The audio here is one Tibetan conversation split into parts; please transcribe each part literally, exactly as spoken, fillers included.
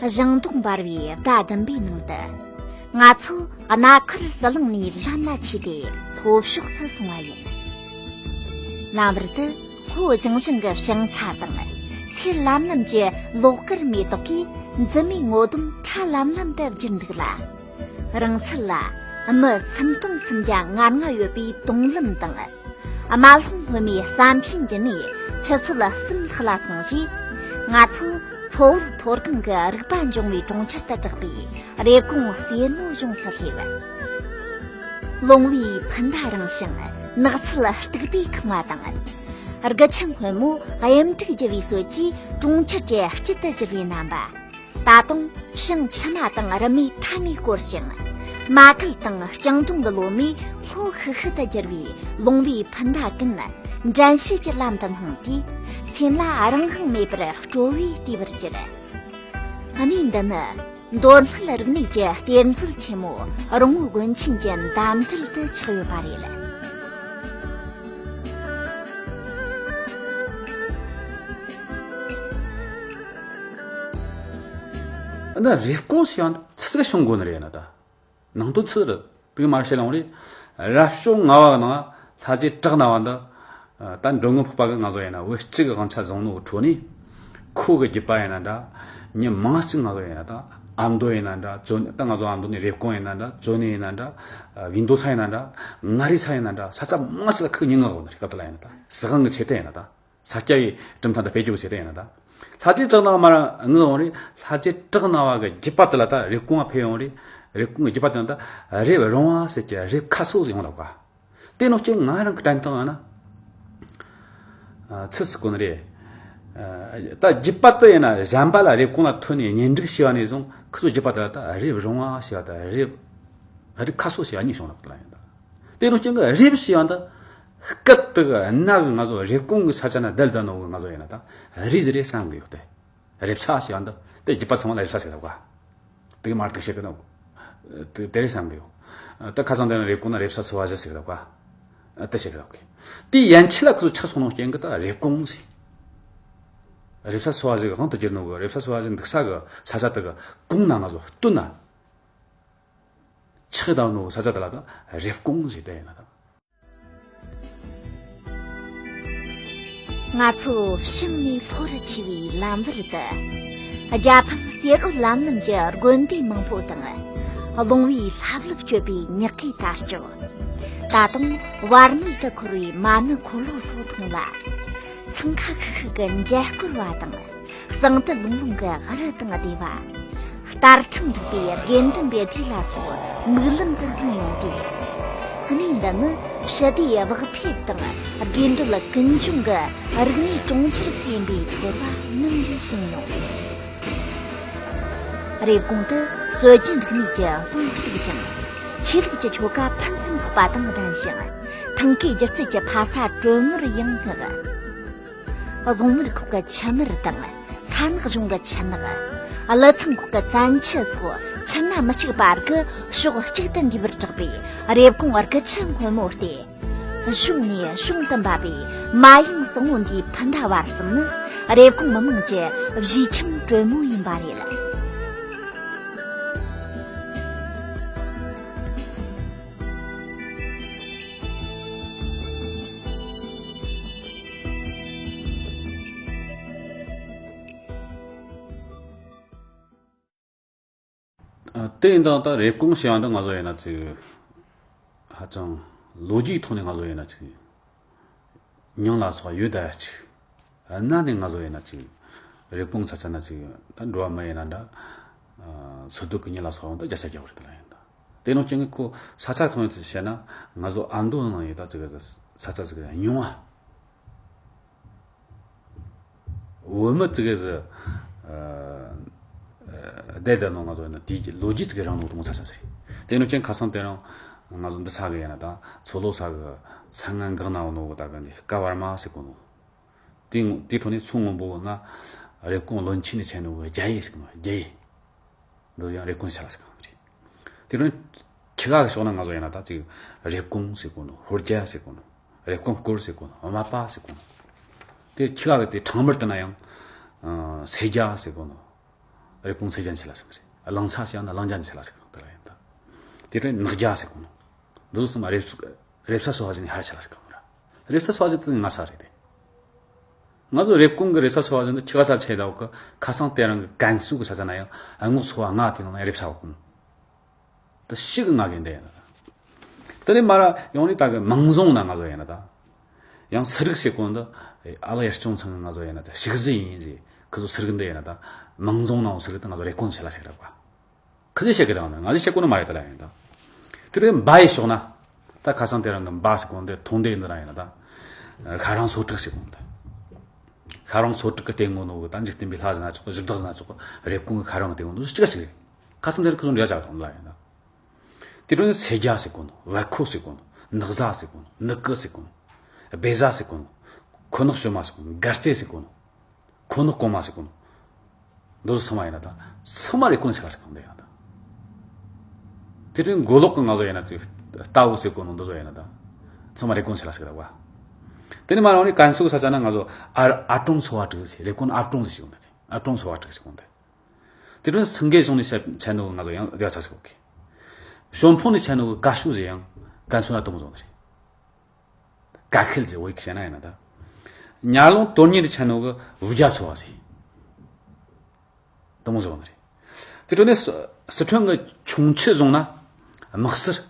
ཞིང་མདོག་འབར་བའི་ཟླ་ཟླུམ་པའི་ནང་དུ། ང་ཚོ་རྣ་ཁར་ཟི་ལིང་ནས་ལམ་ལ་ཆས་ཏེ་ལྷོ་ཕྱོགས་སུ་སོང་བ་ཡིན། ལམ་བར་དུ་ལྷོ་ལྗང་ཞིང་གི་ཕྱིང་ཚྭ་དང་། སེར་ལམ་ལམ་གྱི་ལོག་དཀར་མེ་ཏོག་གིས་འཛིན་མའི་ངོ་གདོང་ཁྲ་ལམ་ལམ་དུ་བསྒྱུར་འདུག་ལ། རིང་ཚད་ལ་མི་སུམ་སྟོང་སུམ་བརྒྱ་ང་ལྔ་ཡོད་པའི་དུང་ལམ་དང་། རྨ་ལྷུང་སྔོན་མོའི་ཟམ་ཆེན་བརྒྱུད་ནས་ཆུ་ཚོད་གསུམ་ལྷག་ལ་སོང་རྗེས། ང་ཚོ་མཚོ་བོད་མཐོ་སྒང་གི་རིག་པ་འབྱུང་བའི་གྲོང་ཁྱེར་དུ་གྲགས་པའི་རེབ་གོང་གསེར་ནོར་གཞུང་སུ་སླེབས། ལོང་བའི་སྤུན་ཟླ་རིང་ཞིང་ནགས་ཚལ་སྟུག་པའི་ཁང་བ་དང་། རྒུ་ཆུ་སྔོན་མོ་གཡུ་འབྲུག་རྒྱུ་བའི་སྲོལ་གྱིས་གྲོང་ཁྱེར་གྱི་དཀྱིལ་དུ་བཞུར་བའི་རྣམ་པ། ད་དུང་བྱང་ཕྱི་མ་དང་རི་མོའི་མཐའ་ནས་བསྐོར་ཞིང་། རྨ་ཁུལ་དང་ལྕང་སྡོང་གི་ལོ་མས་སྔོ་ཤུག་ཤུག་ཏུ་བསྒྱུར་བའི་ལོང་བའི་སྤུན་ཟླ་ཀུན་འགྲན་ཞུགས་ཀྱི་ལམ་དུ་སྣང་དུས། སེམས་ལ་རང་དབང་མེད་པར་སྤྲོ་བས་བརྟས་པར་གྱུར། གནས་འདི་ནི་མདོ་སྨད་རིག་གནས་ཀྱི་གཏེར་མཛོད་ཆེན་མོ་རོང་བོ་དགོན་ཆེན་གྱི་འདམ་རྫབ་ཏུ་ཆགས་ཡོད་པ་རེད། ཨ་ནི་རེབ་གོང་ཞེས་པ་འདི་ཆི་ཟིག་བྱུང་དགོས་ནི་རེད་ན་ད། ནང་དོན་ཆི་ཟིག་རེད། དེ་གི་མར་བཤད་ལོང་རེད། རབ་བྱུང་ལྔ་བ་གི་ནང་ལྷ་རྗེ་བྲག་སྣ་བ་འདི། ད་འགྲོ་མགོན་འཕགས་པ་གི་ང་ཚོ་ཡིན་ན་བོད་གཅིག་གི་དབང་ཆ་བཟུང་ནོ་གི་ཁྲོད་ནས། ཁོ་གི་རྒྱུད་པ་ཡིན་ན་འདྲ། མྱི་མང་གཅིག་ང་ཚོ་ཡིན་ན་ད། ཨ་མདོ་ཡིན་ན་འདྲ། ཙོ་ད་ང་ཚོ་ཨ་མདོ་ནས་རེབ་གོང་ཡིན་ན་འདྲ། ཙོ་ནེ་ཡིན་ན་འདྲ། བིས་མདོ་ས་ཡིན་ན་འདྲ། མངའ་རིས་ས་ཡིན་ན་འདྲ། ས་ཆ་མང་གཅིག་ལ་ཁོ་མྱི་མངགས་ཡོད་ནི་རེད། སྐབས་དེ་ལ་ཡིན་ན་ད། སྲིད་དབང་གི་ཆེ་མཐུན་ཡིན་ན་ད། ས་སྐྱ་བའི་གྲུབ་མཐའ་དང་བེད་སྤྱོད་བྱེད་དེ་ཡིན་ན་ད། ལྷ་རྗེ་བྲག་སྣ་བ་མར་མངགས་ཡོང་རེད། ལྷ་རྗེ་བྲག་སྣ་བ་གི་རྒྱུད་པ་དེ་ལ་ད་རེབ་གོང་ང་ཕེབས་ཡོང་རེད། རེབ་གོང་གི་རྒྱུད་པ་དེ་ན་ད་རེབ་རོང་བ་ཟེར་གྱི་རེབ་ཁ་གསོ་ཟིག་ཡོང་ལབ་ག། དེ་ནོ་ཅན་ང་རང་གི་དྲན་སྟངས་ཡང་ན། ཨ། ཚིག་སུ་གོ་ནི་རེད། ཨ། ད་རྒྱུད་པ་དེ་ཡིན་ན་གཞན་པ་ལ་རེབ་གོང་ལ་ཐོན་ནས་གཉེན་སྒྲིག་བྱས་པ་ནས་བཟུང་ཁོ་ཚོ་རྒྱུད་པ་དེ་ལ་ད་རེབ་རོང་བ་ཞེས་པ་དང་རེབ། རེབ་ཁ་གསོ་ཞེས་པ་གཉིས་བྱུང་ལབ་དེ་ལ་ཡིན་ད། དེ་ནོ་ཅན་གི་རེབ་ཞེས་པ་འདི། སྐད་དེ་གི་སྣ་གི་ང་ཚོ་རེབ་གོང་གི་ས་ཆ་ན་བསྡད་བསྡད་ནོ་གི་ང་ཚོ་ཡིན་ན་ད། རེད་ཟེར་རེད་བསམ་གི་ཡོད་དེ། རེབ་ཚ་ཞེས་པ་འདི་དེ་རྒྱུད་པ་ཚང་མ་ལ་རེབ་ཚ་ཟེར་གི་ཡོད་ག། དེ་གི་མར་དུག་བྱེད་གི་ནོ། དེ་དེ་རེད་བསམ་གི་ཡོད། ད་ཁ་སང་དེ་ན་རེབ་གོང་ན་རེབ་ཚ་ཚོ་བ་ཞིག་ཟེར་གི་ཡོད་ག། དེ་བྱེད་གི་ཡོད་གི། དེ་ཡན་ཆད་ལ་ཁོ་ཚོ་ཆགས་སོང་ནོ་རྐྱེན་གི་ད་རེབ་གོང་ཟེར། རེབ་ཚ་ཚོ་བ་ཞིག་གི་དབང་དུ་གྱུར་ནོ་གི་རེབ་ཚ་ཚོ་བ་ཞིག་འདུག་ས་གི་ས་ཆ་དེ་གི་གོང་ན་ང་ཚོ་སྟོད་ན། ཆགས་བསྡད་ནོ་ས་ཆ་དེ་ལ་ད་རེབ་གོང་ཟེར་དེ་ཡིན་ན་ད། ང་ཚོ་བྱང་ནས་ལྷོ་རུ་ཆས་པའི་ལམ་བར་དུ། རྒྱ་ཕམ་གསེར་འོད་ལམ་ལམ་གྱི་དགོན་སྡེ་མང་པོ་དང་། ལོང་བའི་ལྷབ་ལྷུབ་སྤྱོད་པའི་ཉག་གའི་དར་ལྕོག། ད་དུང་བར་མེད་དུ་འཁོར་བའི་མ་ཎི་འཁོར་ལོ་སོགས་མཐོང་ལ། འཚང་ཁ་ཤིག་ཤིག་གི་འཇའ་སྐོར་བ་དང་། ཟངས་དུ་ལྷུང་ལྷུང་གི་རི་དང་སྡེ་བ། རྟ་ཁྲང་འགྲིག་པའི་དགེ་འདུན་པའི་སྡེ་ལ་སོགས་མིག་ལམ་དུ་སྣང་ཡོང་དུས། གནས་འདི་ནི་ཞི་བདེའི་བག་ཕེབས་དང་དགེ་འདུན་ཀུན་འབྱུང་གི་རིག་གནས་གྲོང་ཁྱེར་ཡིན་པའི་ཚོར་བ་ནམ་ཡང་བྱིན་མྱོང་། རེབ་གོང་དུ་སྲོལ་རྒྱུན་རིག་གནས་ཀྱི་གཟུངས་གཏུགས་ཅིང་། ཆོས་ལུགས་ཀྱི་ཆོ་ག་ཕུན་སུམ་ཚོགས་པ་དང་ལྡན་ཞིང་། ཐང་གའི་སྒྱུ་རྩལ་གྱི་ཕ་ས་དྲོན་མོར་ཡང་བསྔགས། གཟུངས་མར་ཁོག་གི་ཆུ་དམར་དང་། ས་ནག་གཞུང་གི་ཆུ་ནག། ཀླུ་ཚང་ཁོག་གི་བཙན་ཆུ་སོགས་ཆུ་སྣ་མི་གཅིག་པ་གི་ཕྱོགས་གཅིག་ཏུ་འདུས་པར་གྲགས་པའི་རེབ་གོང་རྒུ་ཆུ་སྔོན་མོ་སྟེ། གཞུང་ནས་གཞུང་དུ་འབབ་པའི་མ་ཡུམ་གཙང་བོ་འདིའི་སྤུན་ཟླ་བར་གསུམ་ནི་རེབ་གོང་མི་དམངས་ཀྱི་བཞེས་ཁྱིམ་དྲོན་མོ་ཡིན་པ་རེད། ཨ། དེ་ཡིན་དང་ད་རེབ་གོང་ཞེས་པ་འདི་ང་ཚོ་ཡིན་ན་ཅིག་ཧ་ཅང་ལོ་རྒྱུས་ཐོག་ནས་ང་ཚོ་ཡིན་ན་ཅིག་མྱིང་ལ་སོགས་ཡོད་ད་ཅིག་གནའ་ནས་ང་ཚོ་ཡིན་ན་ཅིག་རེབ་གོང་ས་ཆ་ན་ཅིག་ད་འགྲོ་བ་མི་ཡིན་ན་འདྲ། ཨ། འཚོ་སྡོད་ཀྱི་མྱི་ལ་སོགས་ཡོང་ད་བརྒྱ་ཆ་བརྒྱ་བོ་རེད། དེ་ལ་ཡིན་ད། དེ་ནང་རྐྱེན་གྱིས་ཁོ་ས་ཆ་ཐོག་ནས་བཤད་ན་ང་ཚོ་ཨ་མདོ་ནང་ཡོད་ད་ཅིག་ས་ཆ་ཅིག་ཉུང་བ། བོད་མི་ཙི་གེ་ཟིག་ཨ། ཨ། བསྡད་བསྡད་ནོ་ང་ཚོ་ཡིན་ན་དེའི་ལོ་རྒྱུས་ཙི་གེ་རིང་ནོ་དུ་མོ་ཚ་ཚ་ཟིག་དེ་ནོ་ཅན་ཁ་སང་དེ་རིང་ང་ཚོ་འདི་ས་གི་ཡིན་ན་ད་མཚོ་ལྷོ་ས་གི་ས་ངན་འགག་ན་འོ་ནོ་གི་ད་གི་འདི་སྐ་བར་མ་ཟེར་གོ་ནོ། དེ་དེ་འཕྲོ་ནས་མཚོ་སྔོན་པོ་ན་རེབ་གོང་བློན་ཆེན་ནས་ཆེ་ནོ་རྒྱ་ཡེ་ཟེར་གོ་ནོ་རྒྱ་ཡེ། འདི་ཡང་རེབ་གོང་ས་ལ་ཟེར་གོ་ནོ་རེད། དེ་རིང་ཁྱི་ག་གི་ཕྱོགས་ན་ང་ཚོ་ཡིན་ན་ད་ཅིག་རེབ་གོང་ཟེར་གོ་ནོ། ཧོར་རྒྱ་ཟེར་གོ་ནོ། རེབ་གོང་སྐོར་ཟེར་གོ་ནོ། རྨ་པ་ཟེར་གོ་ནོ། དེ་ཁྱི་ག་གི་དེ་ཕྲེང་མར་དེ་ན་ཡང་། ཨ། སེར་རྒྱ་ཟེར་གོ་ནོ། རེབ་གོང་ཚེ་རྒྱན་ཆེ་ལ་ཟེར་ནི་རེད། གླིང་ཚ་ཞེས་ན་གླིང་རྒྱན་ཆེ་ལ་ཟེར་གང་དེ་ལ་ཡིན་ད། དེ་དུས་ནག་རྒྱ་ཟེར་གོ་ནོ། འདི་ཚོ་ཚང་མ་རེབ་རེབ་ས་སོ་བ་ཟེར་ནི་ཧར་ཆེ་ལ་ཟེར་གང་ར། རེབ་ས་སོ་བ་ཟེར་དུས་ང་ས་རེད་དེ། ང་ཚོ་རེབ་གོང་གི་རེབ་ས་སོ་བ་ཟེར་ནི་ཁྱི་ག་ས་ཆེ་ད་འོ་གི་ཁ་སང་དེ་རང་གི་ཀན་སུའུ་གི་ས་ཆ་ན་ཡང་ཨ་ངོ་ཚོ་བ་ང་དེ་ནང་ན་ཡང་རེབ་ས་བ་གོང་། ད་ཤི་གི་ང་གི་འདི་ཡིན་ན་ད། དེ་ནས་མ་ར་ཡོང་ནི་ད་གི་མང་རྫོང་ན་ང་ཚོ་ཡིན་ན་ད། ཡང་སི་རིག་ཟེར་གོ་འདི། ཨ་ལ་ཡར་སྐྱོང་ཚང་གི་ང་ཚོ་ཡིན་ན་ད་ཤིག་ཟི་ཡིན་ཟེར། ཁི་ཚོ་སི་རིག་འདི་ཡིན་ན་ད། མང་རྫོང་ནང་སི་རིག་ད་ང་ཚོ་རེ་སྐོང་ཆེ་ལ་ཞིག་རེད་པ། ཁི་ཚོ་བཤད་གི་ད་ང་ཚོ་བཤད་གོ་ནི་མ་རེད་ད་ལ་ཡིན་ད། དེ་རེད་འབའ་ཡི་ཕྱོགས་ན། ད་ཁ་སང་དེ་རང་གི་འབའ་ཟེར་གོ་འདི་ཐོང་འདི་འདི་རང་ཡིན་ན་ད། ཁ་རང་སོ་དྲུག་ཟེར་གོ་འདི། ཁ་རང་སོ་དྲུག་གི་སྟེང་ངོ་ནོ་གི་ད་འཇིག་རྟེན་པའི་ལྷ་ཟེར་ན་ཆོག་གི་གཞི་བདག་ཟེར་ན་ཆོག་གི་རེབ་གོང་གི་ཁ་རང་གི་སྟེང་ངོ་ནོ་གཅིག་ག་གཅིག་རེད། ཁ་སང་དེར་ཁོ་ཚོ་འདྲ་ཆགས་དང་ལ་ཡིན་ན། དེ་དྲུང་ནི་ཚེ་རྒྱ་ཟེར་གོ་ནོ། བ་ཁོ་ཟེར་གོ་ནོ། ནག་ཟ་ཟེར་གོ་ནོ། ནག་ཀི་ཟེར་གོ་ནོ། སྦེ་ཟ་ཟེར་གོ་ནོ། ཁོ་ནག་ཤོ་མ་ཟེར་གོ་ནོ། གར་རྩེ་ཟེར་གོ་ནོ། ཁོ་ནག་གོང་མ་ཟེར་གོ་ནོ། འདི་ཚོ་ཚང་མ་ཡིན་ན་ད། ཚང་མ་རེ་སྐོང་ཆེ་ལ་ཟེར་གོ་ནོ་ཡིན་ན་ད། དེ་དྲུང་མགོ་ལོག་གི་ང་ཚོ་ཡིན་ན་ཅིག་རྟ་བོ་ཟེར་གོ་ནོ་འདི་ཚོ་ཡིན་ན་ད། ཚང་མ་རེ་སྐོང་ཆེ་ལ་ཟེར་གི་ར་བ། དེ་ནི་མ་རང་ནི་ཀན་སུའུ་ས་ཆ་ན་ང་ཚོ་ཨར་ཨ་ཀྲོང་ཚོ་བ་དྲུག་ཟེར་རེ་སྐོང་ཨ་ཀྲོང་ཟེར་ཞིག་ཡོང་ད། ཨ་ཀྲོང་ཚོ་བ་དྲུག་ཟེར་གོ་ནོ་ད། དེ་དྲུང་སེང་གེ་གཞུང་ནས་བཤད་བཤད་ནོ་ང་ཚོ་ཡང་བདེ་བ་ཆ་ཞིག་གོ་གི། ཞོན་ཕུང་ནས་བཤད་ནོ་གི་ཀ་ཤུ་ཟེར་ཡང་ཀན་སུའུ་ན་དུང་བཟོ་ནི་རེད། ཀ་ཁེལ་ཟེར་བོད་ཡིག་བཤད་ན་ཡིན་ན་ད། ཉ་ལོང་དོན་གཉེར་དུ་བཤད་ནོ་གི་བུ་རྒྱ་ཚོ་བ་ཟེར། དུང་བཟོ་ནི་རེད། དེ་དྲུང་ནས་སི་སི་ཁྲོན་གི་ཁྱུང་མཆུ་བཟུང་ན་དམག་སེར།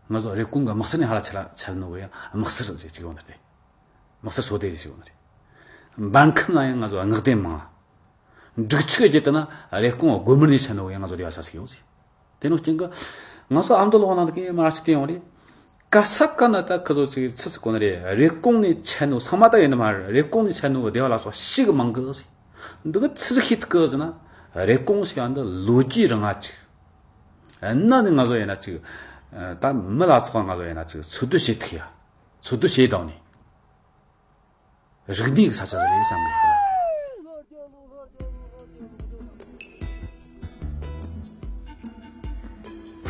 ང་ཚོ་རེབ་གོང་གི་དམག་སེར་ནས་ཧ་ལ་ཆེ་ལ་ཆེ་ལ་ནོ་གི་ཡང་དམག་སེར་ཟེར་ཅིག་ཡོང་ནི་རེད། དམག་སེར་སོ་དེ་ཞིག་ཡོང་ནི་རེད། འབར་ཁམས་ལ་ཡང་ང་ཚོ་སྔགས་ལྡན་མང་། འབྲུག་ཆུ་རྒྱུད་དུ་ན་རེབ་གོང་སྒོ་མོར་ནས་ཆ་ནོ་ཡང་ང་ཚོ་བདེ་བ་ཆ་ཞིག་ཡོད་ཟེར། དེ་ནོ་རྐྱེན་གི། ང་ཚོ་ཨ་མདོ་ལོག་ནང་དུ་མ་ཅི་དེ་ཡོང་རེད། ག་ས་ག་ན་ད་ཁི་ཚོ་ཅིག་ཚི་ཚི་གོ་ནི་རེད། རེབ་གོང་ནས་ཆ་ནོ་ཚང་མ་ད་ཡིན་ནི་མ་རེད། རེབ་གོང་ནས་ཆ་ནོ་བདེ་བ་ལ་སོགས་ཤི་གི་མང་གི་ཟེར། འདི་གི་ཚི་ཚི་ཤི་ཐུག་གི་ཟེར་ན། རེབ་གོང་ཞིག་ཨ་འདི་ལོ་རྒྱུས་རིང་ང་ཅིག་ཨ་ན་ནི་ང་ཚོ་ཡིན་ན་ཅིག་ད་མི་ལ་སོགས་ང་ཚོ་ཡིན་ན་ཅིག་འཚོ་སྡོད་བྱེད་ཐུག་ཡ། འཚོ་སྡོད་བྱེད་དང་ནི། རིག་གནས་ཀྱི་ས་ཆ་ཟིག་རེད་བསམ་གི་འདུག་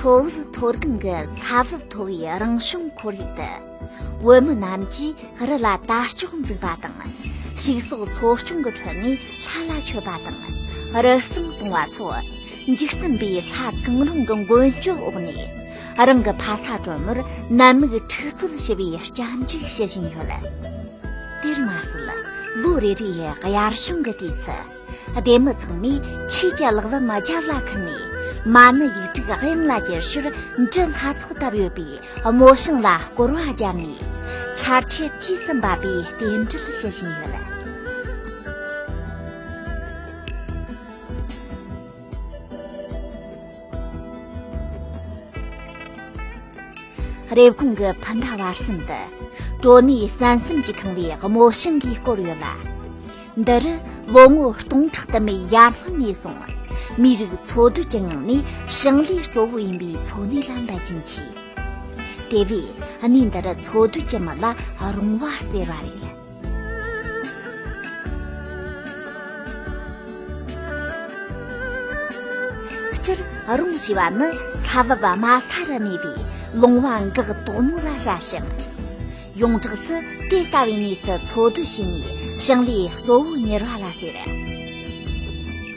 མཚོ་བོད་མཐོ་སྒང་གི་ས་བབ་མཐོ་བའི་རང་བྱུང་ཁོར་ཡུག་ཏུ། བོད་མི་རྣམས་ཀྱིས་རི་ལ་དར་ལྕོག་འཛུགས་པ་དང་། ཕྱུགས་ཟོག་འཚོ་སྐྱོང་གི་ཁྲོད་ནས་ལྷ་ལ་མཆོད་པ་དང་། རི་གསུམ་གཏོང་བ་སོགས། འཇིག་རྟེན་པའི་ལྷ་གང་རུང་གི་མགོན་སྐྱོབ་འོག་ནས། རང་གི་ཕ་ས་གྲོ་མོར་ནད་མུག་འཁྲུག་རྩོད་ཞི་བའི་སྐྱབས་འཇུག་ཞུ་བཞིན་ཡོད། དེར་མ་ཟད། ལོ་རེ་རེའི་དབྱར་གཞུང་གི་དུས་སུ། སྡེ་མི་ཚང་མས་ཆོས་ཀྱི་ལག་པ་མ་རྒྱབ་ལ་ཁུར་ནས། མ་ཎི་ཡིག་དྲུག་གཡང་ལ་བསྐྱལ་ཞོར་འབྲུ་སྣ་ཚོགས་བཏབ་ཡོད་པའི་རྨོ་ཞིང་ལ་སྐོར་བ་བརྒྱབ་ནས། ཆར་ཆུ་དུས་སུ་འབབ་པའི་རྟེན་འབྲེལ་ཞུ་བཞིན་ཡོད། རེབ་གོང་གི་སྤུན་ཟླ་བར་གསུམ་དུ། གྲོ་ནས་བསན་སེམས་ཀྱིས་ཁེངས་པའི་རྨོ་ཞིང་གིས་བསྐོར་ཡོད་ལ། འདི་རུ་ལོ་ངོ་སྟོང་ཕྲག་དུ་མའི་ཡར་སྔོན་ནས་བཟུང་། མིའི་རིགས་འཚོ་སྡོད་ཀྱི་ངང་ནས་ཞིང་ལས་གཙོ་བོ་ཡིན་པའི་འཚོ་གནས་ལ་འབད་བརྩོན་བྱས། དེ་བས་གནས་འདི་རུ་འཚོ་སྡོད་ཀྱི་མི་ལ་རོང་བ་ཟེར་བ་རེད། སྤྱིར་རོང་ཞེས་པ་ནི་ས་བབ་དམའ་ས་རུ་གནས་པའི་ལུང་བ་འགག་དོག་མོ་ལ་བྱ་ཞིང་། ཡོངས་གྲགས་སུ་དེ་ལྟ་བུའི་གནས་སུ་འཚོ་སྡོད་བྱས་ནས་ཞིང་ལས་གཙོ་བོ་གཉེར་བ་ལ་ཟེར།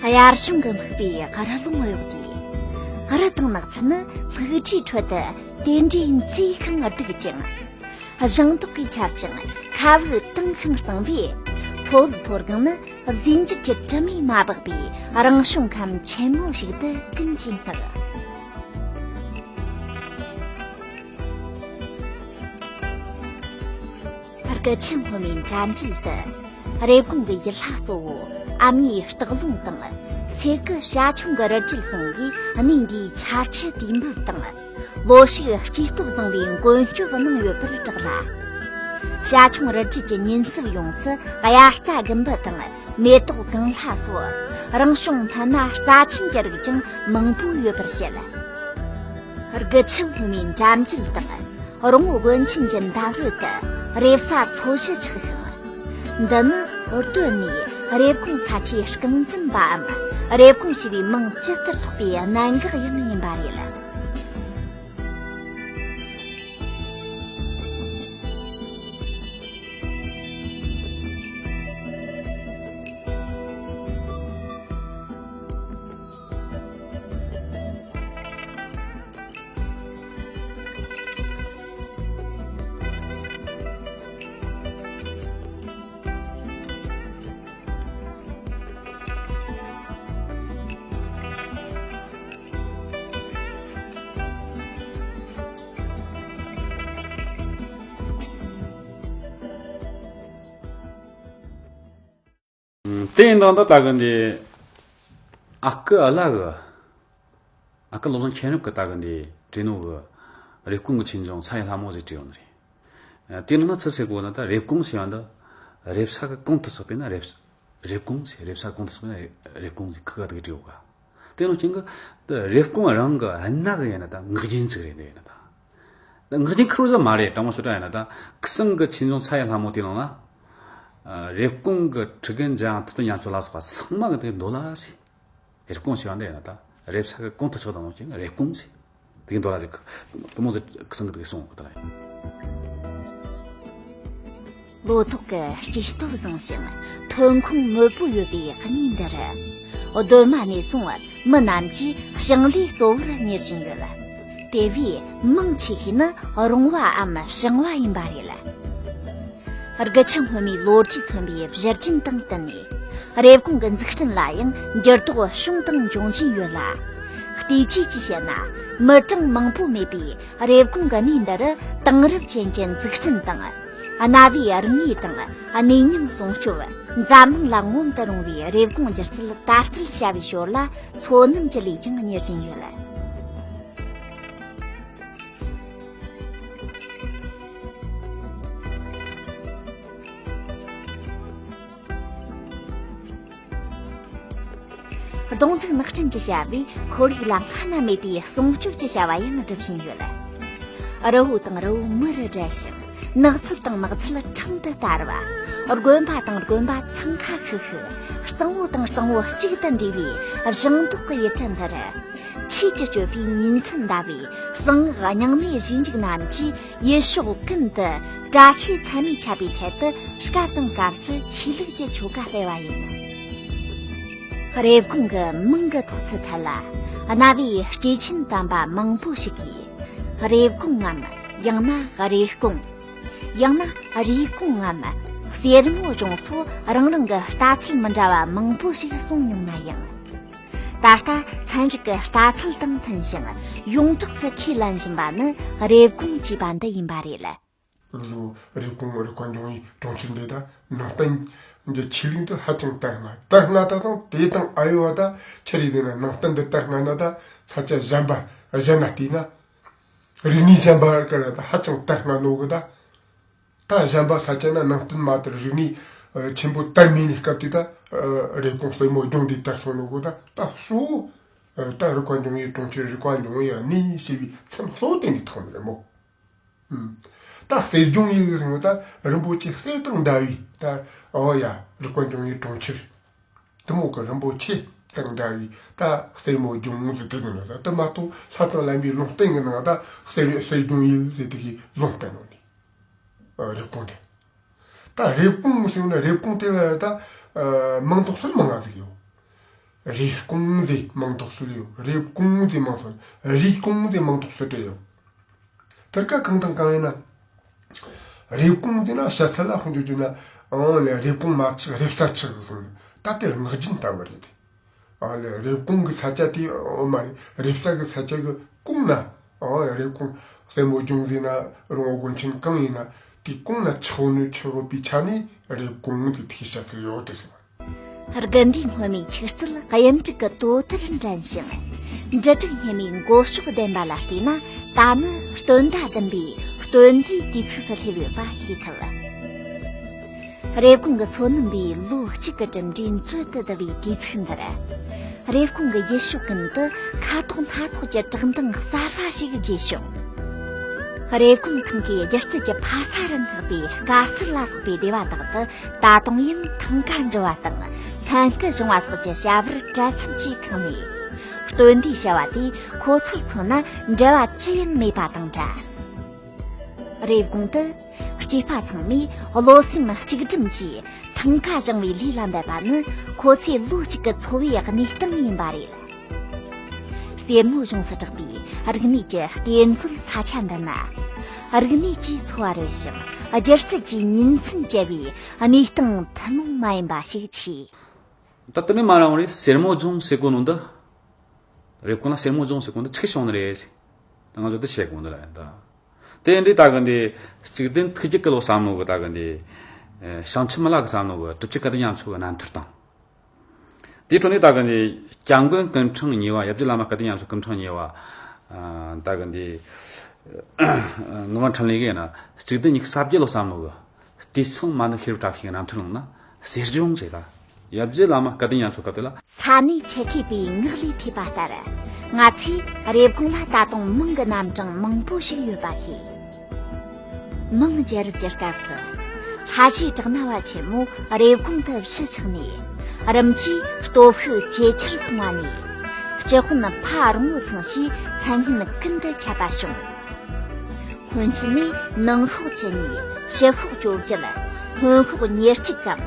དབྱར་གཞུང་གི་སྨུག་པའི་རི་ལུང་གཡོགས་ཏེ། རི་དང་ནགས་ཚལ་ནི་སྨུག་རྒྱུའི་ཁྲོད་དུ་དེ་འདྲའི་མཛེས་ཤིང་སྡུག་ཅིང་། ཞིང་ཏོག་གིས་ཁྱབ་ཅིང་ཁ་བུབ་དྭངས་ཤིང་གཙང་བས། མཚོ་བོད་མཐོ་སྒང་ནི་གཟི་འགྱུར་གྱི་དྲི་མས་མ་སྦགས་པའི་རང་བྱུང་ཁམས་ཆེན་མོ་ཞིག་ཏུ་ཀུན་གྱིས་བསྔགས། དགུ་ཆུ་སྔོན་མོའི་འགྲམ་རྒྱུད་དུ། རེབ་གོང་གི་ཡུལ་ལྷ་གཙོ་བོ་ཨ་མྱེས་སྟག་ལུང་དང་། སེ་གི་བྱ་ཁྱུང་གི་རི་རྒྱུད་ཟུང་གིས་གནས་འདིའི་ཆར་ཆུ་དུས་འབབ་དང་། ལོ་ཕྱུགས་སྐྱེ་སྟོབས་བཟང་བའི་མགོན་སྐྱོབ་གནང་ཡོད་པར་གྲགས་ལ། བྱ་ཁྱུང་རི་རྒྱུད་ཀྱི་ཉིན་སྲིབ་ཡོངས་སུ་དབྱར་རྩྭ་དགུན་འབུ་དང་། མེ་ཏོག་གངས་ལྷ་སོགས་རང་བྱུང་སྨན་སྣ་རྩ་ཆེན་གྱི་རིགས་ཀྱང་མང་པོ་ཡོད་པར་བཤད། དགུ་ཆུ་སྔོན་མོའི་འགྲམ་རྒྱུད་དང་རོང་བོ་དགོན་ཆེན་གྱི་འདབས་རོལ་དུ་རེབ་གསར་ཚོ་བཞི་ཆགས་ཤིང་། འདི་ནི་གདོད་ནས་རེབ་གོང་ས་ཆའི་རྐང་འཛིན་པའམ་རེབ་གོང་ཞེས་པའི་མིང་ཇི་ལྟར་ཐོགས་པའི་གནད་འགག་ཡང་ཡིན་པ་རེད། དེ་ཡིན་དང་ད་ལྟ་གི་འདི་ཨ་ཁུ་ཨ་ལ་གི། ཨ་ཁུ་བློ་བཟང་མཁྱེན་རབ་ཀྱིས་ད་གི་འདི་བྲིས་ནོ་གི་རེབ་གོང་གི་ཆོས་འབྱུང་ས་ཡི་ལྷ་མོ་ཟེར་བྲིས་ཡོད་ནི་རེད། དེ་ནང་ན་ཚུལ་ཟེར་གོ་ན་ད་རེབ་གོང་ཟེར་ཡང་ད་རེབ་ས་གི་གོང་དུ་སོགས་པས་ན་རེབ་རེབ་གོང་ཟེར། རེབ་ས་གོང་དུ་སོགས་པས་ན་རེབ་གོང་ཟེར་ཁུ་ག་དག་བྲིས་ཡོད་ག། དེ་ནང་ཅན་གི་ད་རེབ་གོང་རང་གི་ཨ་ན་གི་ཡིན་ན་ད་ངག་རྒྱུན་ཅིག་རེད། འདི་ཡིན་ན་ད་ད་ངག་རྒྱུན་ཁུར་བ་ཟ་མ་རེད། དྲང་མོ་ཤོད་ད་ཡིན་ན་ད་ཁུ་སང་གི་ཆོས་འབྱུང་ས་ཡི་ལྷ་མོ་དེ་ནང་ན་རེབ་གོང་གི་ཁྲི་རྒན་འཇམ་དབྱངས་ཐུབ་བསྟན་རྒྱ་མཚོ་ལ་སོགས་པ་ཚང་མ་གི་དེ་མདོ་ལ་ཟེར། རེབ་གོང་ཞེས་པ་འདི་ཡིན་ན་ད་རེབ་ས་གི་གོང་དུ་ཆགས་དང་ནང་ཅན་རེབ་གོང་ཟེར། དེ་གི་མདོ་ལ་ཟེར། དེ་མོ་ཟེར་ཁུ་སང་གི་དེ་གི་གསུང་གི་ད་ལ་ཡིན། ལོ་ཏོག་གི་སྐྱེ་སྟོབས་བཟང་ཞིང་ཐོན་ཁུངས་མོད་པོ་ཡོད་པའི་གནས་འདི་རུ། གདོད་མ་ནས་བཟུང་མི་རྣམས་ཀྱིས་ཞིང་ལས་གཙོ་བོར་གཉེར་བཞིན་ཡོད། དེ་བས་མང་ཆེ་ཤོས་ནི་རོང་བའམ་ཞིང་བ་ཡིན་པ་རེད། དགུ་ཆུ་སྔོན་མོའི་ལོ་རྒྱུས་མཚོན་པའི་བཞུར་རྒྱུན་དང་བསྟུན་ནས། རེབ་གོང་གི་འཛུགས་སྐྲུན་ལ་ཡང་འགྱུར་ལྡོག་བྱུང་དང་འབྱུང་བཞིན་ཡོད་ལ། བལྟས་བཅོས་ཀྱིས་བཤད་ན། མི་གྲངས་མང་པོ་མེད་པའི་རེབ་གོང་གི་གནས་འདི་རུ་དེང་རབས་ཅན་གྱི་འཛུགས་སྐྲུན་དང་། གནའ་བོའི་རིག་གནས་དང་གནས་མྱིང་སྲུང་སྐྱོབ། འཛམ་གླིང་ལ་ངོམ་དུ་རུང་བའི་རེབ་གོང་སྒྱུ་རྩལ་དར་སྤེལ་བྱ་བའི་ཞོར་ལ་སོ་ནམ་གྱི་ལས་ཀྱང་གཉེར་བཞིན་ཡོད། གདོང་འཛུགས་ནགས་སྐྲུན་གྱི་བྱ་བས་ཁོར་ཡུག་ལ་སྔ་ན་མེད་པའི་སྲུང་སྐྱོབ་ཀྱི་བྱ་བ་ཡང་སྒྲུབ་བཞིན་ཡོད། རི་བོ་དང་རི་བོ་མི་རུ་བསྒྲལ་ཞིང་། ནགས་ཚལ་དང་ནགས་ཚལ་ཁྲིམས་དུ་དར་བ། དགོན་པ་དང་དགོན་པ་འཚང་ཁ་ཤིག་ཤིག། གཙང་བོ་དང་གཙང་བོ་གཅིག་ཏུ་འདྲེས་པའི་བྱང་ལྡོག་གི་ཡུལ་གྲུ་འདི་རུ། ཆོས་ཀྱི་སྤྱོད་པའི་ཉིན་མཚན་འདའ་བའི་གསང་སྔགས་རྙིང་མའི་རིགས་འཇིག་རྣམས་ཀྱིས། ཡུལ་ཕྱོགས་ཀུན་ཏུ་བཀྲ་ཤིས་མཚན་མས་ཁྱབ་པའི་ཆེད་དུ། སྐབས་དང་སྐབས་སུ་ཆོས་ལུགས་ཀྱི་ཆོ་ག་སྤེལ་བ་ཡིན། རེབ་གོང་གི་མིང་གི་ཐོགས་ཚུལ་ཐད་ལ། གནའ་བོའི་སྐྱེས་ཆེན་དམ་པ་མང་པོ་ཞིག་གིས། རེབ་གོང་ངམ། ཡང་ན་རེབ་གོང་། ཡང་ན་རེབ་གོང་ངམ། སེར་མོ་ལྗོངས་སོགས་རང་རང་གི་ལྟ་ཚུལ་མི་འདྲ་བ་མང་པོ་ཞིག་གསུངས་མྱོང་ན་ཡང་། ད་ལྟ་ཚན་རིག་གི་ལྟ་ཚུལ་དང་མཐུན་ཞིང་ཡོངས་གྲགས་སུ་ཁས་ལེན་བཞིན་པ་ནི་རེབ་གོང་ཅེས་པ་འདི་ཡིན་པ་རེད། ལོ། རེབ་གོང་རེབ་དཀར་འབྱུང་བའི་གྲོང་ཁྱེར་འདི་དག་ནང་བསྟན་གྱི་ཆོས་ལུགས་འདི་ཧ་ཅང་དར་སྔ་དར་སྔ་ད་དང་དེ་དང་ཨ་ཡོད་པ་ད་ཆི་རེད་ཟེར་ན། ནང་བསྟན་འདི་དར་སྔ་ན་ད་ས་ཆ་གཞན་པ་གཞན་ན་བལྟས་ན། རིག་གནས་གཞན་པ་ག་ར་ད་ཧ་ཅང་དར་སྔ་ནོ་གི་ད། ད་གཞན་པ་ས་ཆ་ན་ནང་བསྟན་མ་དར། རིག་གནས་ཆེན་པོ་དར་མེད་ནི་སྐབས་དེ་ད་རེབ་གོང་སེར་མོ་ལྗོངས་འདི་དར་སོང་ནོ་གི་ད། ད་གཙོ་བོ་ད་རེབ་དཀར་འབྱུང་བའི་གྲོང་ཁྱེར། རེབ་དཀར་འབྱུང་བའི་གནས་ཞེས་པའི་མཚན་གཙོ་བོ་དེ་འདི་ཐོགས་ནི་རེད་མོ། ད་གསེར་ལྗོངས་ཡིན་ཟེར་བ་ད་རིན་པོ་ཆེ་གསེར་དང་འདྲ་བའི་ད། ཨོ་ཡ། རེབ་དཀར་འབྱུང་བའི་གྲོང་ཁྱེར། དེ་མོ་གི་རིན་པོ་ཆེ་དང་འདྲ་བའི་ད་སེར་མོ་ལྗོངས་ཟེར་དེ་ཟེར་ནོ་ད། དེ་མ་གཏོགས་ལྷ་དང་ལྷ་མིའི་ལུང་བསྟན་གི་ནང་ད་གསེར་གསེར་ལྗོངས་ཡིན་ཟེར་དེ་གི་ལུང་བསྟན་ནོ་ནི། རེབ་གོང་དེ། ད་རེབ་གོང་ཟེར་ན་རེབ་གོང་དེ་ལ་ད་མིང་འདོགས་སྲོལ་མང་ང་ཟིག་ཡོད། རེབ་གོང་ཟེར་མིང་འདོགས་སྲོལ་ཡོད། རེབ་གོང་ཟེར་མིང་འདོགས་སྲོལ། རེབ་གོང་ཟེར་མིང་འདོགས་སྲོལ་དེ་ཡོད། དེ་ག་གང་དང་གང་ཡིན་ན། རེབ་གོང་དེ་ན་བཤད་ཚུལ་ལ་ཁོང་ཚོས་བརྗོད་ན། ཨང་ལས་རེབ་གོང་མ་ཆགས་རེབ་གསལ་ཆགས་གསུངས་ནས། ད་དེ་ངག་རྒྱུན་ལྟ་བུ་རེད། ཨང་ལས་རེབ་གོང་གི་ས་ཆ་དེ་ཨོ་མ་རེད། རེབ་གསལ་གི་ས་ཆ་གི་གོང་ན། ཨང་རེབ་གོང་སེར་མོ་ལྗོངས་ཟེར་ན་རོང་བོ་དགོན་ཆེན་གང་ཡིན་ན་དེ་གོང་ན་ཆགས་ནུས་ཆགས་ཡོད་པའི་ཆ་ནས་རེབ་གོང་ཟེར་དེ་བཤད་ཚུལ་ཡོད་དེ་ཟེར་བ། དགུན་དུས་སྔོན་མོའི་ཆུ་རྩལ་གཡུ་འབྲུག་གི་དོ་ཟླར་འགྲན་ཞིང་། འབྲུ་དྲུག་སྙེ་མའི་མགོ་ལྕོག་ལྡན་པ་ལ་བལྟས་ན། ད་ནི་སྟོན་ཟླ་བདུན་པའི་སྟོན་ཟླའི་དུས་ཚིགས་སུ་སླེབས་ཡོད་པ་ཤེས་ཐུབ། རེབ་གོང་གི་སོ་ནམ་པའི་ལོ་གཅིག་གི་གྲུབ་འབྲས་མཛོད་དུ་བསྡུ་བའི་དུས་ཚིགས་འདིར། རེབ་གོང་གི་ཡུལ་ཕྱོགས་ཀུན་ཏུ་ཁ་དོག་སྣ་ཚོགས་ཀྱི་བཀྲག་མདངས་གསར་བ་ཞིག་རྒྱས་བྱུང་། རེབ་གོང་ཐང་གའི་སྒྱུ་རྩལ་གྱི་ཕ་ས་རུ་བསྔགས་པའི་དཀར་གསལ་ལ་སོགས་པའི་སྡེ་བ་དག་ཏུ། ད་དུང་ཡང་ཐང་ག་འབྲི་བ་དང་སྨན་སྐུ་སྦྱོང་བ་སོགས་ཀྱི་བྱ་བར་བྲེལ་འཚུབ་ཀྱིས་ཁེངས་ནས། སྟོན་ཟླའི་བྱ་བ་དེ་ཁོ་ཚོར་མཚོན་ན་འབྲེལ་བ་ཅི་ཡང་མེད་པ་དང་འདྲ། རེབ་གོང་དུ་སྐྱེས་པ་ཚང་མས་བློ་སེམས་གཅིག་སྒྲིམ་གྱིས་ཐང་ག་སྦྱང་བའི་ལས་ལ་འབད་པ་ནི་ཁོ་ཚོའི་ལོ་གཅིག་གི་འཚོ་བའི་གནས་སྟངས་ཡིན་པ་རེད། སེར་མོ་གཞུང་སུ་གྲགས་པའི་རིག་གནས་ཀྱི་གཏེར་མཛོད་ས་ཆ་འདི་ན། རིག་གནས་ཀྱི་འཚོ་བ་རོལ་ཞིང་སྒྱུ་རྩལ་གྱི་ཉིན་མཚན་བཅལ་བའི་གནས་སྟངས་ཐུན་མོང་མ་ཡིན་པ་ཞིག་མཆིས། ད་དེ་ནས་མ་རང་རེད། སེར་མོ་ལྗོངས་ཟེར་གོ་ནོ་འདི། རེབ་གོང་ལ་སེར་མོ་ལྗོངས་ཟེར་གོ་འདི་ཆི་གི་བྱུང་ནི་རེད། ད་ང་ཚོ་འདི་བཤད་གོ་འདི་ར་ད། དེ་འདྲའི་ད་གི་འདི་གཅིག་བདུན་ཐིག་བརྒྱད་ཀྱི་ལོ་བསམ་ནོ་གི་ད་གི་འདི། ཨེ། བྱང་ཆུབ་མི་ལ་གི་བསམ་ནོ་གི་གྲུབ་ཆེན་བཀའ་བསྟན་རྒྱ་མཚོ་གི་རྣམ་ཐར་དང་། དེའི་ཁྲོད་ནས་ད་གི་འདི་སྐྱབས་མགོན་སྐུ་ཕྲེང་གཉིས་པ་ཡབ་རྗེ་བླ་མ་སྐལ་ལྡན་རྒྱ་མཚོ་སྐུ་ཕྲེང་གཉིས་པ། ཨ། ད་གི་འདི་ངག་དབང་འཕྲིན་ལས་ཀྱིས་ཡིན་ན་གཅིག་བདུན་ཉི་ཤུ་རྩ་བརྒྱད་ལོ་བརྩམས་ནོ་གི་དུས་མཚུངས་མ་ཎི་ཤེས་རབ་བཀྲ་ཤིས་ཀྱི་རྣམ་ཐར་ནང་ན་གསེར་ལྗོངས་ཟེར་ལ། ཡབ་རྗེ་བླ་མ་སྐལ་ལྡན་རྒྱ་མཚོའི་སྐབས་དེ་ལ། ས་གནས་ཆེད་མཁས་པའི་ངག་ལས་ཐོས་པ་ལྟར། ང་ཚོས་རེབ་གོང་ལ་ད་དུང་མིང་གི་རྣམ་གྲངས་མང་པོ་ཞིག་ཡོད་པ་ཤེས། མིང་རྒྱལ་རབས་ཀྱི་སྐབས་སུ། ལྷ་བཞི་བྲག་ན་བ་ཆེན་མོ་རེབ་གོང་དུ་བཞུགས་ཆགས་ནས། རིམ་གྱིས་སྟོབས་ཤུགས་ཇེ་ཆེར་སོང་བ་ནས། སྤྱི་དཔོན་ཕ་རོང་བོ་ཚང་ཞེས་མཚན་སྙན་ཀུན་ཏུ་ཁྱབ་པ་བྱུང་། སྔོན་ཆད་ནས་ནང་ཤོག་བཅུ་གཉིས། ཕྱི་ཤོག་བཅོ་བརྒྱད། སྔོན་ཤོག་ཉེར་གཅིག་གམ།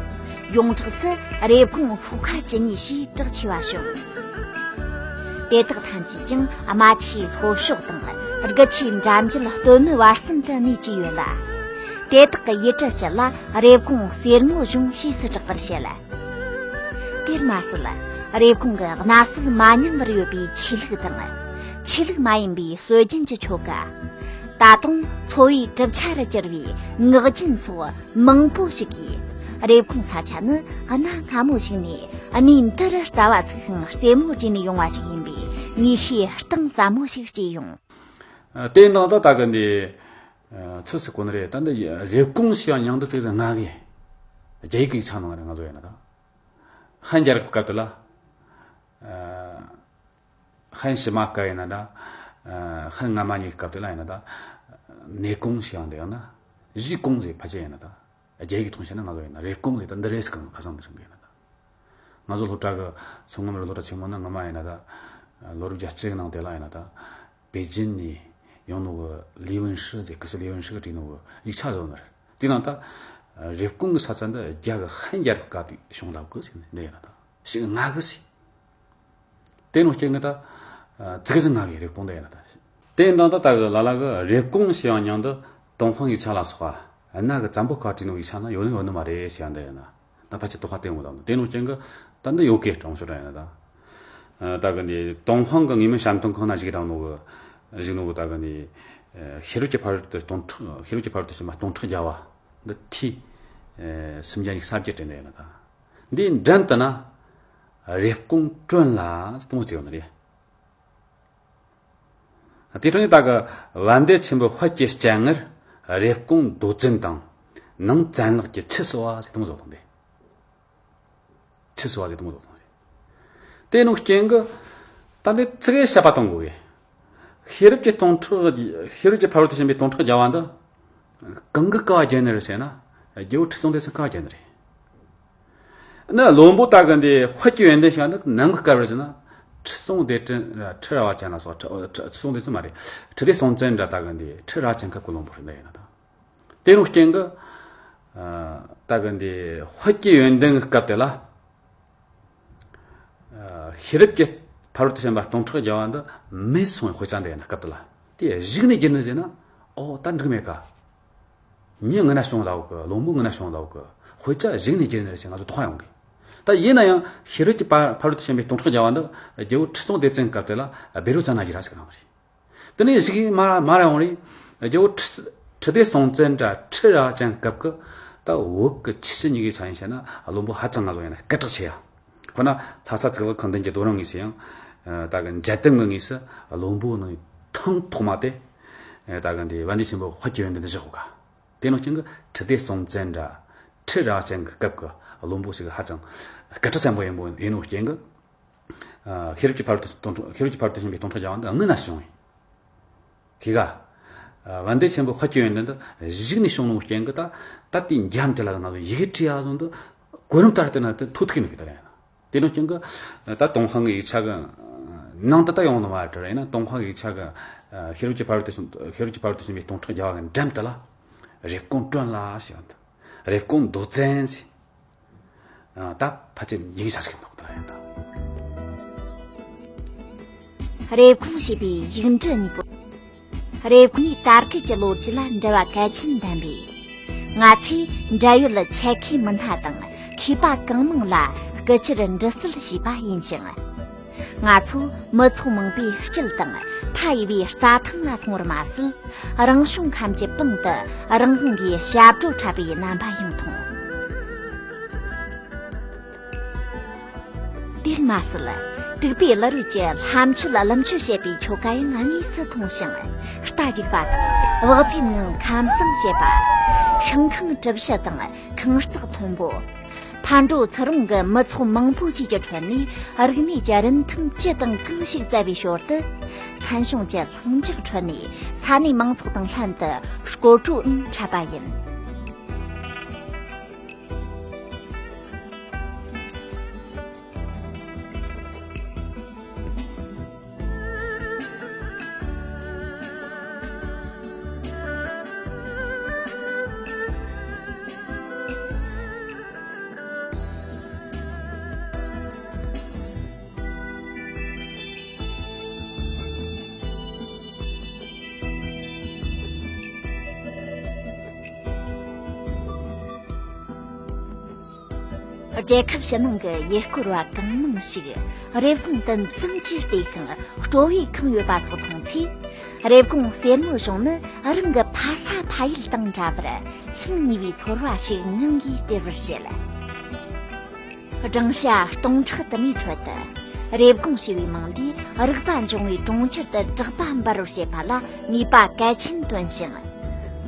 ཡོངས་གྲགས་སུ་རེབ་གོང་ཤོག་ཁ་བཅུ་གཉིས་ཞེས་གྲགས་ཆེ་བ་བྱུང་། དེ་དག་ཐམས་ཅད་ཀྱང་རྨ་ཆུའི་ལྷོ་ཕྱོགས་དང་། དགུ་ཆུའི་འགྲམ་རྒྱུད་སྟོད་སྨད་བར་གསུམ་དུ་གནས་ཀྱི་ཡོད་ལ། དེ་དག་གི་ཡུལ་གྲུ་སྤྱི་ལ་རེབ་གོང་གསེར་དངུལ་གཞུང་ཞེས་སུ་གྲགས་པར་བཤད་ལ། དེར་མ་ཟད། རེབ་གོང་གི་གནའ་སྲོལ་མ་ཉམས་པར་ཡོད་པའི་ཆོས་ལུགས་དང་། ཆོས་ལུགས་མ་ཡིན་པའི་སྲོལ་རྒྱུན་གྱི་ཆོ་ག། ད་དུང་འཚོ་བའི་གྲུབ་ཆ་རུ་གྱུར་པའི་ངག་རྒྱུན་སོགས་མང་པོ་ཞིག་གིས། རེབ་གོང་ས་ཆ་ནི་གནའ་སྔ་མོ་ཞིག་ནས་གནས་འདི་རུ་རྩ་བ་ཚུགས་ཤིང་རྩེ་མོ་བྲིས་ནས་ཡོང་བ་ཞིག་ཡིན་པའི་ངེས་ཤེས་གཏིང་ཟབ་མོ་ཞིག་སྐྱེས་ཡོང་། ཨ། དེ་ནང་དུ་ད་གི་འདི། ཨ། ཚུལ་ཚིག་གོ་ནི་རེད། ད་འདི་རེབ་གོང་ཞེས་པའི་མྱིང་འདི་ཚིག་ཟིག་ང་གི་རྒྱ་ཡིག་གི་ཡིག་ཆ་ནང་རེད། ང་ཚོ་ཡིན་ན་ད། ཧན་རྒྱལ་རབས་སྐབས་དེ་ལ། ཨ། ཧན་ཕྱི་མ་སྐབས་ཡིན་ན་ད། ཨ། ཧན་སྔ་མ་གཉིས་སྐབས་དེ་ལ་ཡིན་ན་ད། ནེ་གོང་ཞེས་པ་འདི་ཡང་ན། གཞིས་གོང་ཞེས་ཕལ་ཆེར་ཡིན་ན་ད། རྒྱ་ཡིག་ཐོག་བཤད་ན་ང་ཚོ་ཡིན་ན་རེབ་གོང་ཟེར་ད་འདི་རེད་ཟེར་གི། ཁ་སང་འདི་རིང་གི་ཡིན་ན་ད། ང་ཚོ་སློབ་གྲྭ་གི་མཚོ་སྔོན་རི་སློབ་གྲྭ་ཆེན་མོ་ན་སྔ་མ་ཡིན་ན་ད། ལོ་རབས་བརྒྱད་ཅུ་གི་ནང་དེ་ལ་ཡིན་ན་ད། པེ་ཅིན་ནས་ཡོང་ནོ་གི་ལི་ཝུན་ཧྲི་ཟེར་གི་སི་ལི་ཝུན་ཧྲི་གིས་བྲིས་ནོ་གི་ཡིག་ཆ་བཟོ་ནི་རེད། དེ་ནང་ད། རེབ་གོང་གི་ས་ཆ་འདི་རྒྱ་གི་ཧན་རྒྱལ་རབས་སྐབས་དེ་བྱུང་ལབ་གི་ཟེར་ནས་འདི་ཡིན་ན་ད། ཞིག་ང་གི་ཟེར། དེ་ནོ་རྐྱེན་གི་ད། ཙིག་ཟིག་ང་གི་རེབ་གོང་དེ་ཡིན་ན་ད། དེ་འདང་ད་ད་གི་ལ་ལ་གི་རེབ་གོང་ཞེས་པའི་མྱིང་འདི་ཏུན་ཧོང་ཡིག་ཆ་ལ་སོགས་པ་གནའ་གི་བཙན་པོ་ཁ་བྲིས་ནོ་ཡིག་ཆ་ན་ཡོད་ནི་ཡོད་ནི་མ་རེད་ཞེས་འདི་ཡིན་ན། ད་ཕལ་ཆེར་དོགས་པ་བསྟན་འོང་ད་ནོ། དེ་ནོ་རྐྱེན་གི་ད་འདི་ཡོད་གི་གྲོང་ཆོག་འདྲ་ཡིན་ན་ད། ད་གི་འདི་ཏུན་ཧོང་གི་དངོས་མིང་བཤམས་སྟོན་ཁང་ན་བཞུགས་བཏང་ནོ་གི་བཞུགས་ནོ་གི་ད་གི་འདི་ཤེས་རབ་ཀྱི་ཕ་རོལ་ཏུ་སྟོང་ཕྲག་ཤེས་རབ་ཀྱི་ཕ་རོལ་ཏུ་ཕྱིན་པ་སྟོང་ཕྲག་བརྒྱ་པ་འདི་ཐེ། སུམ་བརྒྱ་ཉི་ཤུ་རྩ་བརྒྱད་བྲིས་འདི་ཡིན་ན་ད། འདིའི་འགྲམ་དུ་ན་རེབ་གོང་དྲུང་ལ་གཏོང་སྟེ་ཡོད་ནི་རེད། དེ་དྲུང་ནི་ད་གི་བན་དེ་ཆེན་པོའི་དཔལ་གྱི་སྤྱན་སྔར་རེབ་གོང་མདོ་བཙན་དང་ནང་བཙན་ལག་གི་ཆུ་སོ་བ་ཟེར་གཏོང་བཟོ་དང་དེ། ཆུ་སོ་བ་ཟེར་གཏོང་བཟོ་དང་དེ། དེ་ནོ་རྐྱེན་གི་ད་འདི་ཚིག་གི་བཤད་པ་གཏོང་དགོས་གི། ཤེས་རབ་ཀྱི་སྟོང་ཕྲག་ཤེས་རབ་ཀྱི་ཕ་རོལ་ཏུ་ཕྱིན་པའི་སྟོང་ཕྲག་བརྒྱ་པ་འདི། གང་གིས་བཀའ་བརྒྱབ་ནི་རེད་ཟེར་ན། རྒྱལ་བོ་ཁྲི་སྲོང་ལྡེ་བཙན་བཀའ་བརྒྱབ་ནི་རེད། ནི་བློན་པོ་ད་གི་འདི་དཔལ་གྱི་ཡོན་ཏན་ཞེས་པ་འདི་ནམ་གྱི་སྐབས་རེད་ཟེར་ན། ཁྲི་སྲོང་ལྡེ་བཙན་ར་ཁྲི་རལ་པ་ཅན་ལ་སོགས། ཁྲི་ཁྲི་སྲོང་ལྡེ་བཙན་མ་རེད། ཁྲི་ལྡེ་སྲོང་བཙན་འདྲ་ད་གི་འདི་ཁྲི་རལ་པ་ཅན་སྐབས་ཀྱི་བློན་པོ་རེད་འདི་ཡིན་ན་ད། དེ་ནོ་རྐྱེན་གི། ཨ། ད་གི་འདི་དཔལ་གྱི་ཡོན་ཏན་གྱི་སྐབས་དེ་ལ། ཤེས་རབ་ཀྱི་ཕ་རོལ་ཏུ་ཕྱིན་པ་སྟོང་ཕྲག་བརྒྱ་པ་འདི་མེད་སོང་བའི་དཔེ་ཆ་འདི་ཡིན་ན་སྐབས་དེ་ལ། དེ་གཞུག་ནས་བསྒྱུར་ནི་ཟེར་ན། ཨོ་ད་འགྲིག་མེད་ཀ། མྱི་ངི་ན་བྱུང་ལབ་གི། བློན་པོ་ངི་ན་བྱུང་ལབ་གི། དཔེ་ཆ་གཞུག་ནས་བསྒྱུར་ནི་རེད་ཟེར་ང་ཚོ་དོགས་ཡོང་གི། ད་ཡིན་ན་ཡང་ཤེས་རབ་ཀྱི་ཕ་ཕ་རོལ་ཏུ་ཕྱིན་པའི་སྟོང་ཕྲག་བརྒྱ་པ་འདི་རྒྱལ་བོ་ཁྲི་སྲོང་ལྡེ་བཙན་སྐབས་དེ་ལ་བཻ་རོ་ཙ་ན་གི་ར་ཟེར་གི་ནང་རེད། དེ་ནས་གཞུག་མར་མར་ཡོང་རེད། རྒྱལ་བོ་ཁྲི་ཁྲི་ལྡེ་སྲོང་བཙན་འདྲ་ཁྲི་རལ་པ་ཅན་སྐབས་ཀྱི་ད་བོད་ཀྱི་ཆོས་སྲིད་གཉིས་ཀའི་ཆ་ནས་བཤད་ན་བློན་པོ་ཧ་ཅང་ང་ཚོ་ཡིན་ན་སྐད་གྲགས་ཆེ་ཡ། ཁོ་ན་ལྷ་ས་གཙུག་ལག་ཁང་བདུན་གྱི་རྡོ་རིང་ངོས་སུ་ཡང་། ད་གི་འཇའ་དུམ་གྱི་ངོས་སུ་བློན་པོ་ནི་ཐེངས་ཐོག་མ་དེ། ད་གི་འདི་བན་དེ་ཆེན་པོ་དཔལ་གྱི་ཡོན་ཏན་འདི་བཞག་གོ་ག། དེ་ནོ་རྐྱེན་གི་ཁྲི་ལྡེ་སྲོང་བཙན་འདྲ་ཁྲི་རལ་པ་ཅན་གྱི་སྐབས་ཀྱི་བློན་པོ་ཞིག་ཧ་ཅང་སྐད་གྲགས་ཆེན་པོ་ཡིན་པོ་ཡིན་ནོ་རྐྱེན་གི། ཤེས་རབ་ཀྱི་ཕ་རོལ་ཏུ་སྟོང་ཕྲག་ཤེས་རབ་ཀྱི་ཕ་རོལ་ཏུ་ཕྱིན་པའི་སྟོང་ཕྲག་བརྒྱ་པ་འདི་སྔོན་ན་བྱུང་བས། ཁི་ག། བན་དེ་ཆེན་པོ་དཔལ་གྱི་ཡོན་ཏན་འདི་གཞུག་ནས་བྱུང་ནོ་རྐྱེན་གི་ད་ད་དེའི་འགྱམ་དེ་ལ་ང་ཚོ་ཡི་གེ་བྲིས་ཡ་བཟོ་འདི་གོ་རིམ་ལྟར་བལྟས་ན་དེ་ཐོ་ཐུག་ནི་གི་ད་ཡིན་ན། དེ་ནོ་རྐྱེན་གི་ད་ཏུན་ཧོང་གི་ཡིག་ཆ་གི་ནང་དུ་ད་ཡོང་ནི་མ་རེད་ཡིན་ན། ཏུན་ཧོང་གི་ཡིག་ཆ་གི་ཤེས་རབ་ཀྱི་ཕ་རོལ་ཏུ་ཕྱིན་ཤེས་རབ་ཀྱི་ཕ་རོལ་ཏུ་ཕྱིན་པའི་སྟོང་ཕྲག་བརྒྱ་པ་གི་འགྲམ་དུ་ལ་རེབ་གོང་དྲུང་ལ་ཞེས་པ་འདི། རེབ་གོང་མདོ་བཙན་ཟེར། ཨ། ད་ཕལ་ཆེར་ཡིག་ཆ་ཞིག་འདུག་ད་ཡིན་ད། རེབ་གོང་ཞེས་པའི་ཡིག་འབྲུ་གཉིས་པོ། རེབ་གོང་ནས་དར་གོས་ཀྱི་ལོ་རྒྱུས་ལ་འབྲེལ་བ་གལ་ཆེན་ལྡན་པས། ང་ཚོས་འབྲེལ་ཡོད་ཆེད་མཁས་མི་སྣ་དང་མཁས་པ་གང་མང་ལ་སྐུ་ཕྱིར་འདྲི་རྩད་བྱས་པ་ཡིན་ཞིང་། ང་ཚོ་མི་ཚོགས་མང་པོའི་དཀྱིལ་དང་མཐའ་ཡས་པའི་རྩྭ་ཐང་ལ་སོང་བར་མ་ཟད། རང་བྱུང་ཁམས་ཀྱི་པང་དུ་རང་དབང་གིས་ཞབས་བྲོ་འཁྲབ་པའི་རྣམ་པ་ཡང་མཐོང་། དེར་མ་ཟད། དྲུག་པའི་ཀླུ་རུས་ཀྱི་ལྷ་མཆོད་ཀླུ་མཆོད་བྱེད་པའི་ཆོ་ག་ཡང་དངོས་སུ་མཐོང་ཞིང་། རྟ་རྒྱུག་པ་དང་། བག་ཕེབས་ངང་ཁམས་བཟང་བྱེད་པ། ཤིང་ཁང་གྲུ་བཞི་དང་ཁང་བརྩེགས་མཐོན་པོ། ཕར་འགྲོ་ཚུར་འོང་གི་མི་ཚོགས་མང་པོ་ཞིག་གི་ཁྲོད་ནས། རིག་གནས་ཀྱི་རིན་ཐང་ཅི་དང་གང་ཞིག་བཙལ་བའི་ཞོར་དུ། མཚན་གཞུང་གི་ལྷིང་འཇགས་ཁྲོད་ནས། ས་གནས་མང་ཚོགས་དང་ལྷན་དུ་སྐོར་བྲོའང་འཁྲབ་པ་ཡིན། རྒྱལ་ཁབ་ཕྱི་ནང་གི་ཡུལ་སྐོར་བ་གང་མང་ཞིག་རེབ་གོང་དུ་འཛུམ་གྱིས་བལྟས་ཤིང་སྤྲོ་བས་ཁེངས་ཡོད་པ་སོགས་མཐོང་ཚེ། རེབ་གོང་གསེར་མོ་གཞུང་ནི་རང་གི་ཕ་ས་ཕ་ཡུལ་དང་འདྲ་བར་ལྷང་ངེ་བའི་ཚོར་བ་ཞིག་ངང་གིས་སྟེར་བར་བྱེད། སྦྲང་ཤ་སྟོང་ཕྲག་དུ་མའི་ཁྲོད་དུ། རེབ་གོང་ཞེས་པའི་མིང་འདིས་རིག་པ་འབྱུང་བའི་གྲོང་ཁྱེར་དུ་གྲགས་པ་འབར་བར་བྱེད་པ་ལ་ནུས་པ་གལ་ཆེན་བཏོན་ཞིང་།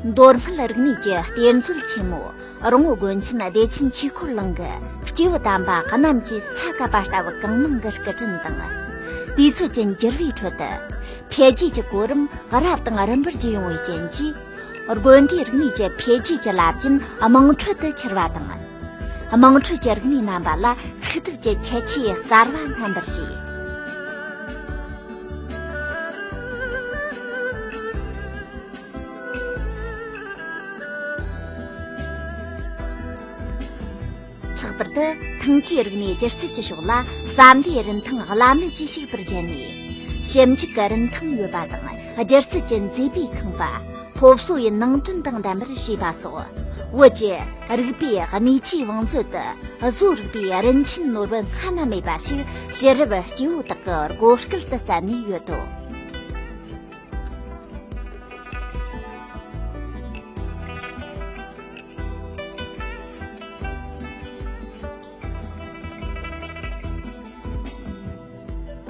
མདོ་སྨད་རིག་གནས་ཀྱི་གཏེར་མཛོད་ཆེན་མོ་རོང་བོ་དགོན་ཆེན་བདེ་ཆེན་ཆོས་འཁོར་གླིང་གི་སྐྱེས་བུ་དམ་པ་རྣམས་ཀྱིས་ས་བཀབ་པ་ལྟ་བུ་གང་མང་གི་སྐུ་དྲིན་དང་། དུས་ཚོད་ཀྱི་འགྱུར་བའི་ཁྲོད་དུ། འཕེལ་རྒྱས་ཀྱི་གོ་རིམ་རབ་དང་རིམ་པར་བརྒྱུད་ཡོང་བའི་རྐྱེན་གྱིས། དགོན་སྡེའི་རིག་གནས་ཀྱི་འཕེལ་རྒྱས་ཀྱི་རླབས་ཆེན་དམངས་ཁྲོད་དུ་ཁྱེར་བ་དང་། དམངས་ཁྲོད་ཀྱི་རིག་གནས་རྣམ་པ་ལ་ཚིག་ཐིག་གི་ཁྱད་ཆོས་གསར་བ་སྣ་འདྲེན་བྱས། ལྷག་པར་དུ་ཐང་གའི་རིག་གནས་སྒྱུ་རྩལ་གྱི་ཕྱོགས་ལ་བསམ་བློའི་རིན་ཐང་བླ་མེད་ཀྱི་ཞིག་པར་བརྒྱབ་ནས། ཞིབ་འཇུག་གི་རིན་ཐང་ཡོད་པ་དང་སྒྱུ་རྩལ་གྱི་མཛེས་པས་ཁེངས་པ། སློབ་གསོ་ཡི་ནང་དོན་དང་ལྡན་པར་བྱས་པ་སོགས། བོད་ཀྱི་རིག་པའི་གནས་ཆེའི་བང་མཛོད་དུ་བཟོ་རིག་པའི་རིན་ཆེན་ནོར་བུ་སྔ་ན་མེད་པ་ཞིག་ཕྱི་རབས་སྐྱེ་བོ་དག་གི་སྒོ་སྐལ་དུ་བསྩལ་ནས་ཡོད་དོ།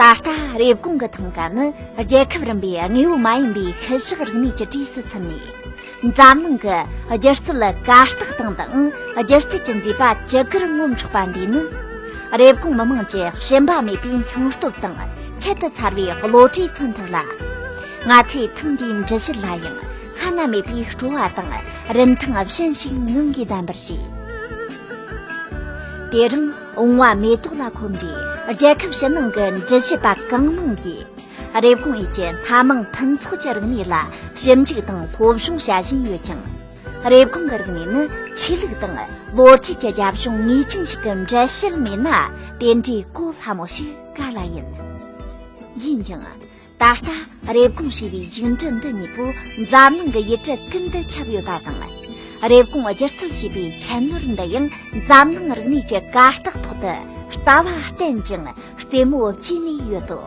ད་ལྟ་རེབ་གོང་གི་ཐང་ག་ནི་རྒྱལ་ཁབ་རིམ་པའི་དངོས་པོ་མ་ཡིན་པའི་ཤུལ་བཞག་རིག་གནས་ཀྱི་གྲས་སུ་ཚུད་ནས། འཛམ་གླིང་གི་སྒྱུ་རྩལ་གར་སྟེགས་སྟེང་དུའང་སྒྱུ་རྩལ་གྱི་མཛེས་པ་ཅི་དགར་ངོམ་ཆོག་པ་འདིས་ནི། རེབ་གོང་མི་དམངས་ཀྱི་ཞུམ་པ་མེད་པའི་སྙིང་སྟོབས་དང་ཁྱད་དུ་འཚར་བའི་བློ་གྲོས་མཚོན་ཐུབ་ལ། ང་ཚོས་ཐེངས་འདིའི་འགྲུལ་བཞུད་ལ་ཡང་སྔ་ན་མེད་པའི་སྤྲོ་བ་དང་རིན་ཐང་གཞན་ཞིག་ངང་གིས་ལྡན་པར་བྱས། དེ་རིང་བུང་བ་མེ་ཏོག་ལ་འཁོམས་རེས་རྒྱལ་ཁབ་ཕྱི་ནང་གི་འགྲུལ་བཞུད་པ་གང་མང་གིས། རེབ་གོང་ཡུལ་གྱི་སྣ་མང་ཕུན་ཚོགས་ཀྱི་རིག་གནས་ལ་ཞིབ་འཇུག་དང་སློབ་སྦྱོང་བྱ་བཞིན་ཡོད་ཅིང་། རེབ་གོང་གི་རིག་གནས་ནི་ཆོས་ལུགས་དང་ལོ་རྒྱུས་ཀྱི་རྒྱབ་ལྗོངས་ངེས་ཅན་ཞིག་གི་འགྲེལ་བཤད་མེད་ན་དེ་འདྲའི་གོ་སླ་མོ་ཞིག་ག་ལ་ཡིན། ཡིན་ཡང་། ད་ལྟ་རེབ་གོང་ཞེས་པའི་ཡིག་འབྲུ་འདི་གཉིས་པོ་འཛམ་གླིང་གི་ཡུལ་གྲུ་ཀུན་ཏུ་ཁྱབ་ཡོད་པ་དང་། རེབ་གོང་སྒྱུ་རྩལ་ཞེས་པའི་ཁྱད་ནོར་འདི་ཡང་འཛམ་གླིང་རིག་གནས་ཀྱི་གར་སྟེགས་ཐོག་ཏུ་རྩ་བ་བརྟན་ཅིང་རྩེ་མོ་བཅས་ནས་ཡོད་དོ།